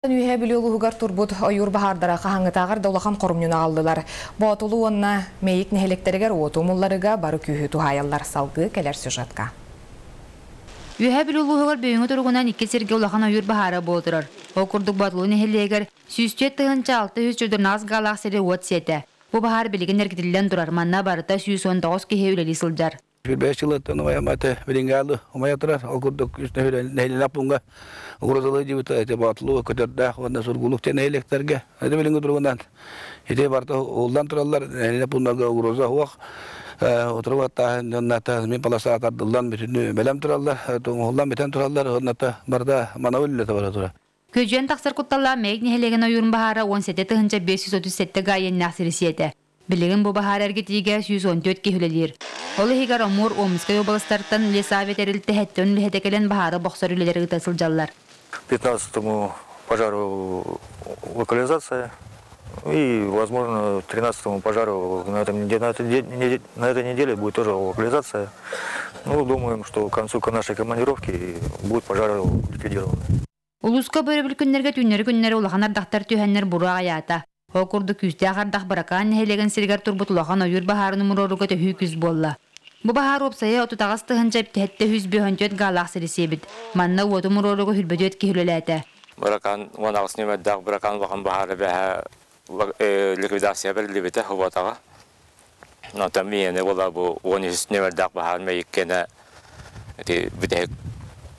Үөһээ Бүлүү улууһугар турбут ойуур баһаардара хаһааҥҥытааҕар да улахан хоромньуну аҕаллылар. Боотулу уонна Мэйик нэһилиэктэригэр уоту умулларыыга бары күүһү туһаайаллар. Салгыы кэлэр сюжетка. Үөһээ Бүлүү улууһугар бүгүҥҥү туругунан икки сиргэ улахан ойуур баһаара буола турар. Ол курдук Боотулу нэһилиэгэр 104 648 гаалаах сири уот сиэтэ. Бу баһаар билигин эргитиллэн турар. Манна барыта 119 киһи үлэлии сылдьар. 5 сылыттан умайамматы билиҥҥи умайа турар. Ол курдук үс нэһилиэнньэлээх пууҥҥа угрозалыы дьибитэ ити Боотулуу, Көтөрдөөх уонна Сургуулук диэн нэһилиэктэргэ. Ити билиҥҥи туругунан ити барыта ууллан тураллар. Нэһилиэнньэ пууннарга угроза суох. Утары баттааһын дьонната мин полоса тардыллан бүтүннүү бэлэм тураллар, оҥоһуллан бүтэн тураллар. Онната барыта манабыл үлэтэ бара турар. Күөдьүйэн тахсар кутталлаах Мэйик нэһилиэгин ойуурун баһаара 17 537 гаа иэннээх сири сиэтэ. Билигин бу баһаар эргитиигэ 114 киһи үлэлиир. Ол иһигэр Амур, Омскай уобаластартан лесавиа тэрилтэ 70 үлэһитэ кэлэн баһаары бохсор үлэлэри ыыта сылдьаллар. 15 пожару локализация и, возможно, 13 пожару на этой неделе будет тоже локализация. Ну, думаем, что к концу нашей командировки будет пожар ликвидирован. Улууска өрөбүл күннэргэ түүннэри-күннэри улахан ардахтар түһэннэр буруо аҕыйаата. Ол курдук күүстээх ардах Быракаан нэһилиэгин сиригэр турбут улахан ойуур баһаарын умуруорууга төһүү күүс буолла. Бу баһаар уопсайа 38 754 гаалаах сири сиэбит. Манна уоту умуруорууга 24 киһи үлэлээтэ. Быракаан 18 нүөмэрдээх Быракаан улахан баһаара бэҕэһээ ликвидация бэриллибитэ субуотаҕа. Онтон миэнэ буола бу 13 нүөмэрдээх баһаар Мэйиккэ ити бүтэһик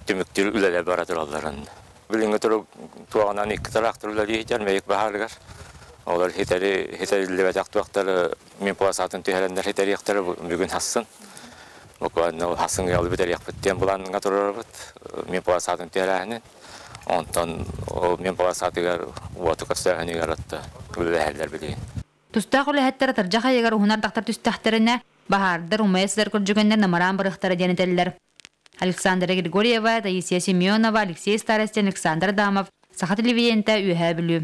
түмүктүүр үлэлэр бара туралларын. Билиҥҥи турук туоҕунан икки тыраахтыр үлэлиир Мэйик баһаарыгар. Олор ситэри ситэриллибэтэх туохтары мин полосатын түһэрэннэр ситэриэхтэрэ бүгүн сарсын. Буквально сарсын ыалы бүтэриэхпит диэн былааҥҥа турарбыт. Мин полосатын түһэрээһинин. Онтон ол мин полосатыгар уоту көрсөөһүнүгэр отто үлэлэһэллэр билигин. Тустаах үлэһиттэр атырдьах ыйыгар уһун ардахтар түстэхтэринэ, баһаардар умайа сытар күрдьүгэннэр намыраан барыахтара диэн этэллэр. Александра Григорьева, Таисия Семенова, Алексей Старостин, Александр Адамов, Саха телевидениетэ, Үөһээ Бүлүү.